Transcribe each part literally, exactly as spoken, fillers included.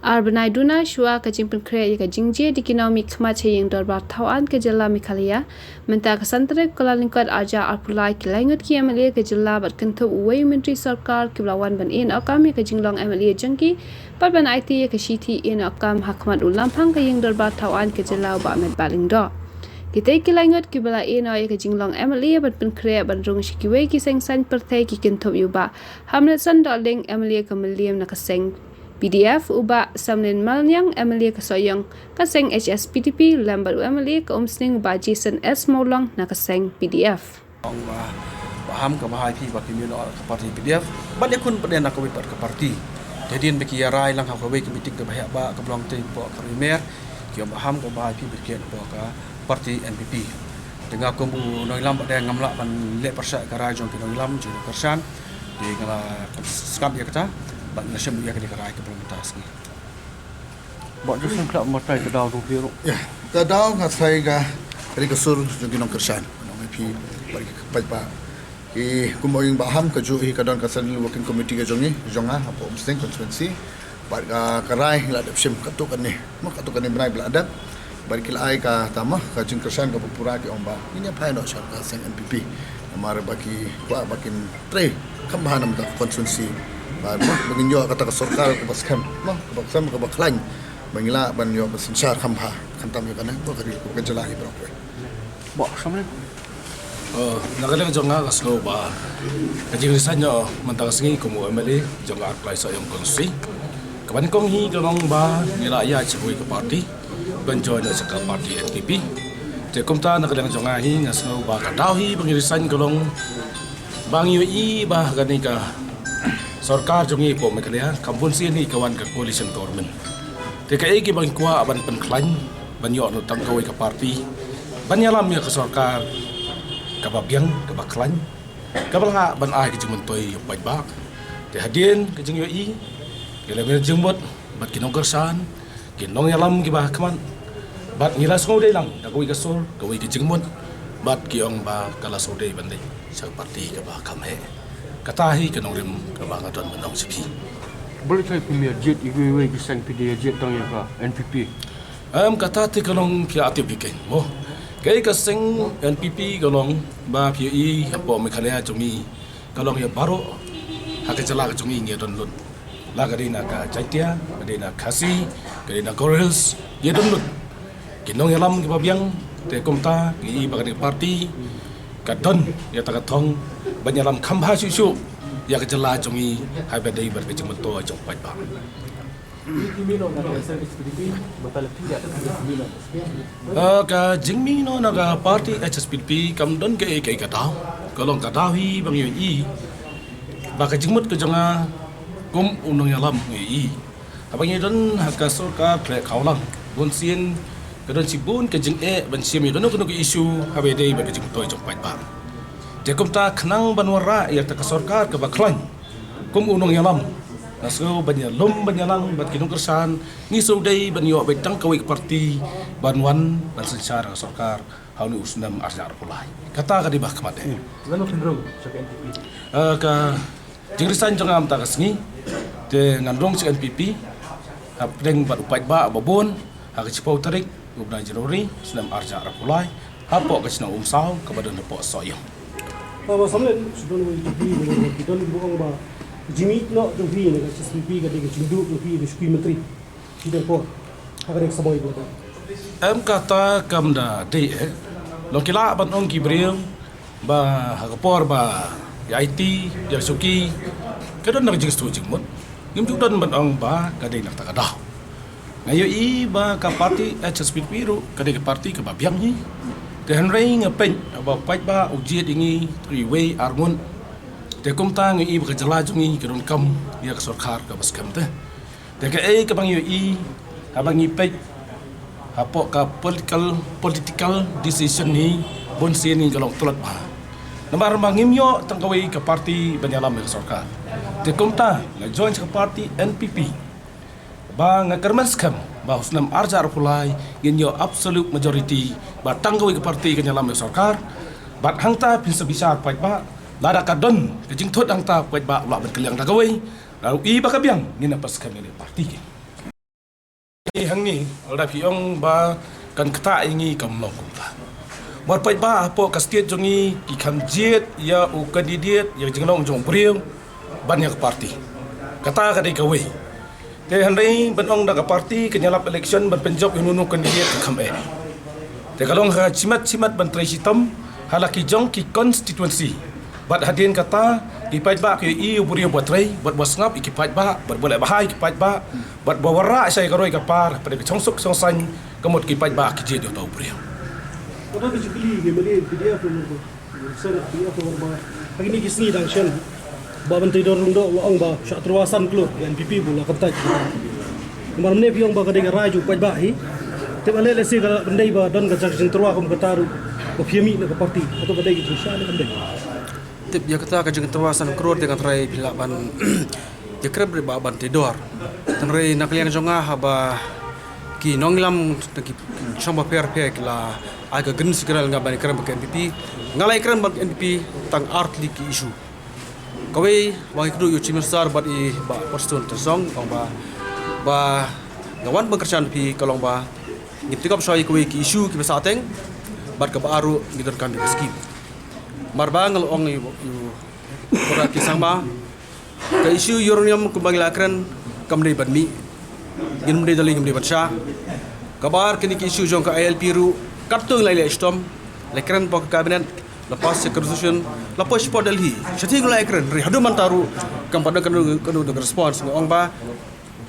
Ar bnai duna shuwa ka jingpynkhreh ïa ka jingjia da ki nongmihkhmat ha ïing dorbar thaw aiñ ka jylla Meghalaya, mynta ka san tarik Kyllalyngkot arhajar arphew lai, ki laingut ki M L A ka jylla bad kynthup uwei u myntri sorkar kiba la wan ban ïehnoh kam ïa ka jinglong M L A jong ki bad ban aiti ïa ka shithi ïehnoh kam ha khmat u lamphang ka ïing dorbar thaw aiñ ka jylla, u Bah Metbah Lyngdoh. Kitei ki laingut kiba la ïehnoh ïa ka jinglong M L A ban pynkhreh ban rung sha kiwei ki seng saiñ pyrthei ki kynthup ïa u Bah Hamletson Dohling, M L A ka Mylliem na ka seng P D F, u Bah Samlin Maliang, M L A ka Sohiong ka seng H S P D P, lem bad u M L A ka Umsning, u Bah Jason S Mawlong na ka seng P D F. Ong ba, ba ham ka ba hai phi ba ki mih noh ka parti P D F, ba leh khun pat na kawei pat ka parti. Te hadien ba ki ïa rai lang ha kawei ka meeting kaba heh ba ka ba long tei hapoh ka Ri Mer, ki ong ba ham ka ba hai phi ba ki hapoh ka parti N P P. Te nga kum u nongïalam ba dei ngam lah ban leh pyrshah ka rai jong ki nongïalam jong ki nongkyrshan. Te nga la sngap ïa kata, bad nga la shem ïa ka dei ka rai ka ba long mynta ka sngi. Ba ju sngap mat ka daw jong phi ruh. Ïa, ka daw nga sai ka ri ka sur jong ki nongkyrshan. Nong phi bad ki paidbah. Ki kum u ïing ba ham ka ju hi ka don ka central working committee ka jong i, jong nga, hapoh Umsning constituency. Bad ka, ka rai la dep shim katto katne. Mo katto katne bnai ba la dep. Bad ki la ai kata mo ka jingkyrshan kaba pura, ki ong ba ngin ïa phai noh sha ka seng N P P. Namar ba ki kwah ba kin trei kham bha na ka constituency. Bad mo ba ngin ïoh kata ka sorkar kaba skhem. Mo kaba skhem kaba khlaiñ. Ba ngin lah ban ïoh ban synshar kham bha. Khamtam ïa kane mo ka ri ka jylla hi baroh. Ba, samlin. Eh, na ka liang jong nga nga sngew ba ka jingresign jong nga mynta ka sngi kum u M L A jong ka Arphew Lai Sohiong constituency, kaba nyngkong hi ka long ba ngi la ïaid sha kawei ka party ban join sha ka party N P P. Te kumta na ka liang jong nga hi nga sngew ba ka daw hi ba ngi resign ka long ba ngi ïohi ba kane ka sorkar jong ngi hapoh Meghalaya kam bun sien hi ka wan ka coalition government. Te kaei kaba ngi kwah ban pynkhlaiñ ban ïoh noh tang kawei ka party ban ïalam ïa ka sorkar kaba biang, kaba khlaiñ, kaba lah ban ai ka jingmyntoi ïa u paidbah. Te hadien ka jingïohi, ki la mih jingmut bad ki nongkyrshan, ki nongïalam kiba ha khmat, bad ngi la sngewdei lang da kawei ka sur, kawei ka jingmut, bad ki ong ba ka la sngewdei ban dei sha ka party kaba kham heh. Kata hi ka nongrim kaba nga don ban ong sha phi. Balei phi ïa jied ïa kiwei ki seng, phi dei ïa jied tang ïa ka N P P? Em, kata te ka long phi ïa tip hi keiñ mo. Kaei ka seng N P P ka long ba phi ïohi hapoh Meghalaya jong ngi ka long ïa baroh ha ka jylla ka jong ngi ngi ïa don lut. La ka dei na ka Jaiñtia, ka dei na Khasi, ka dei na Garo Hills, ngi ïa don lut ki nongïalam kiba biang. Te kumta ngi i ba kane ka party ka don ïa kata ka thong ban ïalam kham bha shuh shuh ïa ka jylla jong ngi haba dei bad ka jingmyntoi jong u paidbah. Eh, ka jingmih noh na ka party H S P D P kam don kaei kaei ka daw. Ka long ka daw hi ba ngi ïohi ba ka jingmut ka jong nga kum u nongïalam ngi ïohi, haba ngi don ha ka sorkar khleh khawlang, bun sien ka don shibun ka jingeh ban shim ïa kano kano ka issue haba dei bad ka jingmyntoi jong u paidbah. Te kumta khnang ban wanrah ïa kata ka sorkar kaba khlaiñ, kum u nongïalam nga sngew ban ïalum ban ïalang bad ki nongkyrshan, ngi sngewdei ban ïoh beit tang kawei ka party ban wan ban synshar ka sorkar ha une u snem arhajar arphew lai. Kata ka dei ba ha khmat eh. Lano khynrung sha ka N P P? Eh, ka jingresign jong nga mynta ka sngi, te ngan rung sha ka N P P hapdeng bad u paidbah ba bun ha ka shiphew tarik u bnai January snem arhajar arphew lai, hapoh ka shnong Umsaw kaba don hapoh Sohiong. Ba, ba samlin, shu don wei ki don ki ong ba jingmih noh jong phi na ka H S P D P ka dei ka jingduh jong phi ka shu ki myntri. Ki don por ha ka dei ka samoi ba. Em, kata kam da dei eh. Long ki lah ban ong ki briew ba ha ka por ba ïa aiti ïa shuki ka don na ka jingstad jingmut. Ngim ju don ban ong ba ka dei na kata ka daw. Nga ïohi ba ka party H S P D P ruh ka dei ka party kaba biang hi. Te hynrei nga peit ba u paidbah u jied ïa ngi tang iwei ar ngut. Te kumta nga ïohi ba ka jylla jong ngi ka donkam ïa ka sorkar kaba skhem te. Te kaei kaba ngi ïohi haba ngi peit hapoh ka political, political decision hi, bun sien ngi ka long tlot bha. Namar ba ngim ïoh tang kawei ka party ban ïalam ïa ka sorkar. Te kumta nga join sha ka party N P P. Ba nga kyrmen skhem ba u snem arhajar arphew lai ngin ïoh absolute majority, ba tang kawei ka party kan ïalam ïa ka sorkar. Bad hangta phin sa bishar paidbah, lada ka don ka jingthut hangta paidbah u lah ban kylliang da kawei. Lada u i ba ka biang ngin ïa pat skhem ïa ka party. Hangne lada phi ong ba kan ktah ïa ngi, kam long kumta. Bad paidbah hapoh ka state jong ngi ki kham jied ïa u candidate ïa ka jinglong jong u briew ban ïa ka party. Kata ka dei kawei. Te hynrei ban ong da ka party kan ïalap election ban pynjop ïa uno uno u candidate, ka kham eh. Te ka long ha ka jimat jimat ban trei shitom ha la ki jong ki constituency. Bad hadien kata ki paidbah ki ïohi u briew ba trei bad ba sngap ïa ki paidbah bad ba leh bha ïa ki paidbah bad ba wanrah sha ïa ka roi ka par, hapdeng ka shongsuk shongsaiñ, ka mut ki paidbah ki jied ïa uta u briew. Kata ka jingkylli hi, mane P D F ruh, sir, P D F ruh ba ha kine ki sngi dang shen Bah Banteidor Lyngdoh u la ong ba shah tyrwa san klur ka N P P ba u la kyntait. Namar mynne phi ong ba ka dei ka rai jong u paidbah hi. Te balei lehse ka la pyndei ba don ka jingtyrwa kum kata ruh ba phi ïa mih na ka party? Hato ka dei ka jingshisha ne kam dei? Tip ïa kata ka jingtyrwa san klur te nga tharai phi lah ban ïakren bad Bah Banteidor. Hynrei na ka liang jong nga haba ki nongïalam na ki shnong bapher bapher ki la ai ka green signal ïa nga ban ïakren bad ka N P P, nga la ïakren bad ka N P P tang ar tylli ki issue. Kawei, ba nga ïakynduh ïa u Chief Minister bad i Bah Prestone Tynsong, ong ba, ba nga wan ban kyrshan phi ka long ba ngin tip shwa ïa kawei ki issue kiba sahteng, bad kaba ar ruh ngi donkam ïa ka scheme. Namar ba nga la ong ïa u, ïa u Conrad K Sangma, ka issue uranium kumba ngi la kren kam dei ban mih. Ngim dei da lei, ngim dei ban shah. Kaba ar, kine ki issue jong ka I L P ruh katto ngi la ïaleh shitom, la kren hapoh ka cabinet, la pass ïa ka resolution, la poi shapoh Delhi. Shathie ngi la ïakren, hynrei haduh mynta ruh kam pat don kano kano ka response. Nga ong ba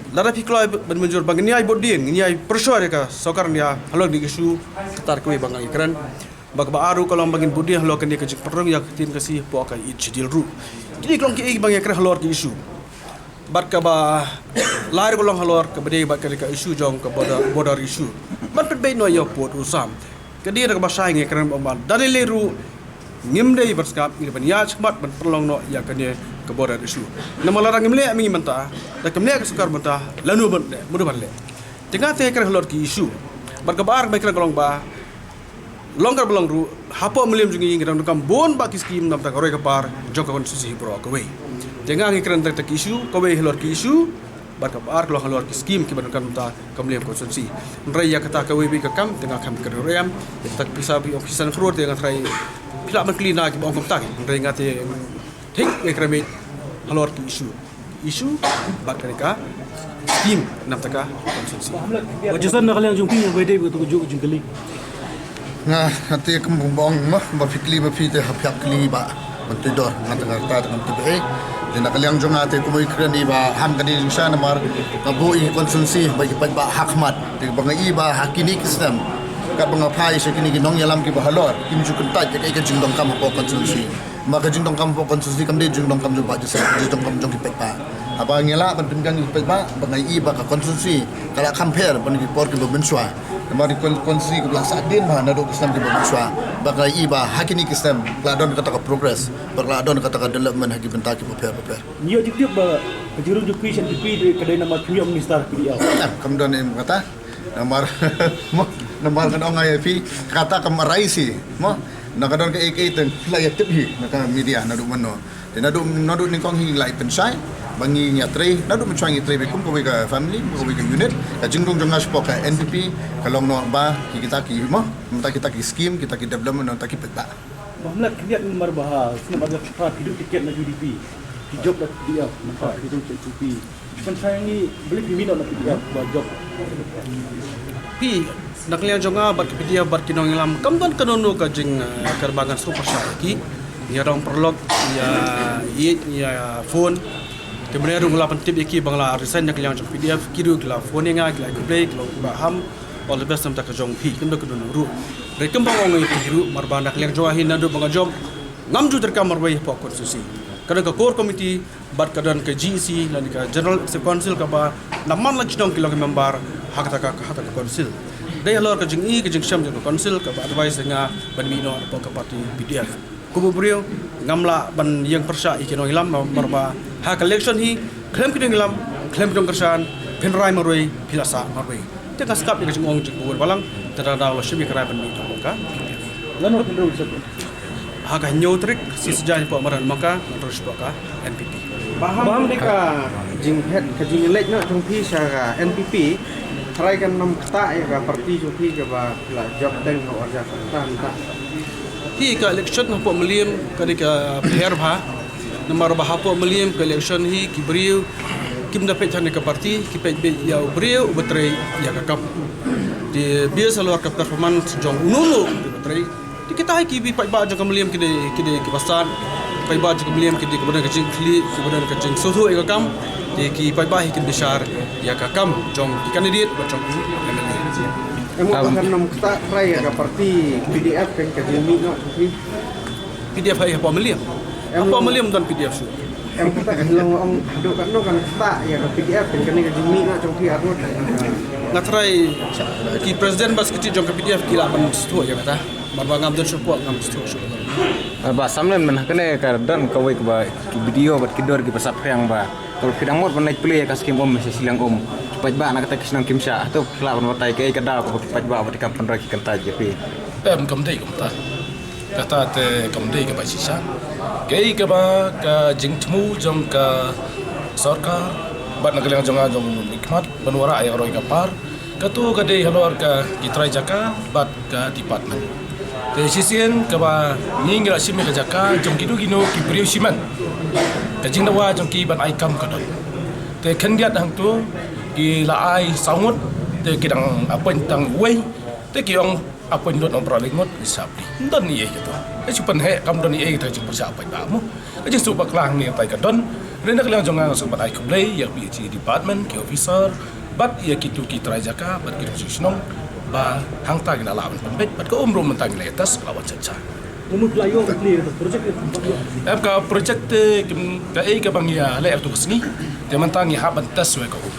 lada phi kloi ban mynjur ba ngin ïai bud dien, ngin ïai pressure ïa ka sorkar India halor kine ki issue, kata kawei ba nga ïakren. Bad kaba ar ruh ka long ba ngin bud dien halor kane ka jingpynrung ïa ka ktien Khasi hapoh ka Eighth Schedule ruh. Kine ki long kiei kiba nga ïakren halor ki issue. Bad kaba lai ruh ka long halor kaba dei bad kane ka issue jong ka border, border issue. Ban pynbeit noh ïa u pud u sam. Ka dei na kaba shai nga ïakren ba, da lei lei ruh ngim dei ban sngap, ngi dei ban ïaid shakhmat ban pynlong noh ïa kane ka border issue. Namar lada ngim leh mynta, da kim leh ka sorkar mynta, lano ban leh, mano ban leh? Te nga te ïakren halor ki issue. Bad kaba ar ba nga ïakren ka long ba long kaba long ruh, hapoh Mylliem jong ngi ngi dang donkam bun bah ki scheme na bynta ka roi ka par jong ka constituency baroh kawei. Te nga ngi kren tang ki issue, kawei halor ki issue, bad kaba ar ka long halor ki scheme kiba donkam na bynta ka Mylliem constituency. Hynrei ïa kata kawei beit ka kam, te nga kham kren ruh em, ïa kata ka pisa ba ong pisa san klur te nga tharai phi lah ban kylli na kiba ong kumta. Hynrei nga te thik, nga kren beit halor ki issue. Issue bad kane ka scheme na bynta ka constituency. Ba Jason, na ka liang jong phi, ïa ba dei ba tu ka juh ka jingkylli. Nga, nga te kum ba ong ma, ba phi kylli ba phi te hap, hap kylli Bah Banteidor, nga te nga rta te ngam tip eh. Te na ka liang jong nga te kum i kren i ba ham ka dei jingshisha namar nga buh ïa ki constituency ba ki paidbah ha khmat. Te ba nga i ba ha kine ki snem, katba nga phai sha kine ki nongïalam kiba halor, kim ju kyntait ïa ka, ïa ka jingdonkam hapoh constituency. Ma ka jingdonkam hapoh constituency kam dei jingdonkam jong Bah Jason, jingdonkam jong ki paidbah. Haba ngi lah ban pyngang ïa ki paidbah, ba nga i ba ka constituency ka la kham pher ban ki por kiba mynshuwa. Namar ki con-, constituency kiba la sah dien bha naduh ki snem kiba mynshuwa. Ba nga i ba ha kine ki snem ka la don kata ka progress, ba ka la don kata ka development ha ki bynta kiba pher bapher. Ngi ïoh tip ba ka jingrung jong phi sha N P P ka dei namar phi ïoh minister P D F. Em, kam don em kata. Namar, mo, namar ngan ong ïa phi, kata kam rai shi, mo. Na ka don kaei kaei te la ïa tip hi na ka media naduh mynno. Te naduh, naduh nyngkong hi ngi la ïa pynshai ba ngi ïa trei, naduh mynshuwa ngi trei beit kum kawei ka family, kum kawei ka unit. Ka jingrung jong nga shapoh ka N P P ka long noh ba ki, kita ki, mo, mynta kita ki scheme, kita ki development, mynta ki paidbah. Ba mlak khyndiat namar ba ha snem ar hajar phra phi duh tiket na U D P, phi jop da P D F, mynta phi rung sha N P P. Pynshai ngi, balei phi mih noh na P D F ba jop? Phi, na ka liang jong nga bad ka P D F bad ki nongïalam, kam don kano kano ka jing, eh, kyrpang, ngan sngewpyrshah ïa ki. Ngi ïa rong paralok, ngi ïa ïeit, ngi ïa phone. Te mynne ruh nga la pyntip ïa ki ba nga la resign na ka liang jong P D F, ki ruh ki la phone ïa nga, ki la khublei, ki la ong ba ham, all the best na bynta ka jong phi, kam don kano kano ruh. Hynrei kumba ong ïa phi ruh, namar ba na ka liang jong nga hi naduh ba nga jop ngam ju treikam marwei hapoh constituency. Ka don ka core committee bad ka don ka G E C lane ka General Executive Council kaba na man la ki shnong ki long ki member ha kata ka, ha kata ka council. Dei halor ka jingi ka jingshem jong ka council kaba advice ïa nga ban mih noh hapoh ka party P D F. Kum u briew ngam lah ban ïeng pyrshah ïa ki nongïalam namar ba ha ka election hi khlem ki nongïalam, khlem ki nongkyrshan, phin rai marwei, phi la sah marwei. Te nga sngap ïa ka jingong jong u Bah Balang, te da daw la shim ïa ka rai ban mih hapoh ka P D F. Lano phin rung sha? Ha ka hynñiew tarik Sngi Saitjaiñ hapoh Madan Mangkar ngan rung shapoh ka N P P. Ba ham, ba ham kane ka jinghet, ka jingleit noh jong phi sha ka N P P, Trai kan nym ktah ïa ka parti jong phi kaba la jop teng ha Orja Kharkutta mynta. Hi ka election hapoh Mylliem ka dei ka pher bha. Namar ba hapoh Mylliem ka election hi ki briew kim da peit than ïa ka parti, ki peit beit ïa u briew uba trei ïa ka kam. Te bia sa lor ka performance jong uno uno uba trei. Te kita hi ki paidbah jong ka Mylliem ki dei, ki dei kiba stad. Paidbah jong ka Mylliem ki dei kiba don ka jingkhlieh, kiba don ka jingsngewthuh ïa ka kam. Te ki paidbah hi kin bishar ïa ka kam jong ki candidate bad jong ki M L A. Em, um, kan nym ktah trai ïa ka parti P D F kan ka jingmih noh jong phi. P D F hi hapoh Mylliem. Em, hapoh Mylliem don P D F shuh. Em, kata kan long ong haduh katno kan ktah ïa ka P D F kan kane ka jingmih noh jong phi arngut. Nga trai ki president bad secretary jong ka P D F ki lah ban sngewthuh ïa kata. Namar ba ngam don shuh pok, ngam sngewthuh shuh. Ah, Bah Samlin, mynta kane ka don kawei kaba ki B D O bad ki dor kiba saphriang ba ka phi dang mut ban leit plie ïa ka skim um sha shiliang um. Ki paidbah na kata ki shnong kim shah. Hato phi lah ban batai kaei ka daw kaba ki paidbah bad ki kam pynroi ki kyntait ïa phi? Em, kam dei kumta. Kata te kam dei kaba shisha. Kaei kaba ka jingthmu jong ka sorkar bad na ka liang jong nga jong u nongmihkhmat ban wanrah ïa ka roi ka par, kato ka dei halor ka ki trai jaka bad ka department. Te shisien kaba ngi ngi la shim ïa ka jaka jong kino kino ki briew shimet, ka jingdawa jong ki ban ai kam ka don. Te khyndiat hangto ki la ai saw ngut, te ki dang appoint tang uwei. Te ki ong appoint lut ong para lyngngut ngi sa plie. Ym don ei ei kato. Ka shu pynheh kam don ei ei kato ka jingpyrshah paidbah mo. Ka jingsuk bakla hangne tai ka don. Hynrei na ka liang jong nga nga suk ban ai khublei ïa ka P H E department, ki officer, bad ïa kito ki trai jaka bad ki nongshong shnong ba hangta ngi la lah ban pynbeit bad ka um ruh mynta ngi la ïa test ka la wan sha sha. Ka mut la ïoh ka plie ka project ne? Em, ka project te kim, kaei kaba ngi ïa leh ïa kato ka sngi. Te mynta ngi hap ban test wei ka um.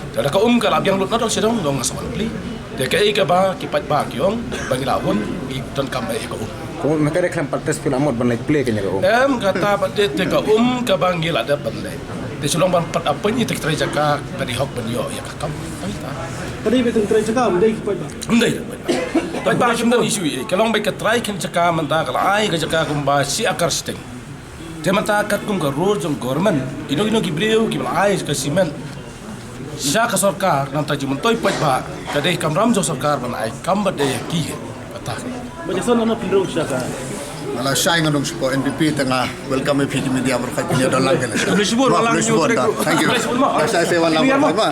Te lada ka um ka la biang lut na dong sha dong dong nga sa wan plie. Te kaei kaba ki paidbah ki ong ba ngi la hun ngi donkam ïa ka um. Ka mut mynta ka dei khlem pat test phi la mut ban leit plie kane ka um? Em, kata pat te, te ka um kaba ngi la dep ban leh. Te shu long ban pat appoint ïa ki trai jaka ka dei hok ban ïoh ïa ka kam. Tang ta. Ka dei beit trai jaka, ym dei ki paidbah. Ym dei paidbah. Paidbah kim don issue ei. Ka long beit ka trai khein jaka mynta ka la ai ka jaka kumba shi akar shiteng. Te mynta katkum ka rule jong government, kino kino ki briew kiba la ai ka shimet sha ka sorkar, namar ka jingmyntoi paidbah ka dei kamram jong sorkar ban ai kam ba dei ïa ki. Kata. Ba Jason, ngan pynrung sha ka. Nga la shai nga dong shapoh N P P te nga welcome ïa phi ki media baroh kawei phin ïa don lang ka la. Khublei shibun, nga la shibun. Thank you. Khublei shibun mo. Nga la shai se wan lang. Khublei mo.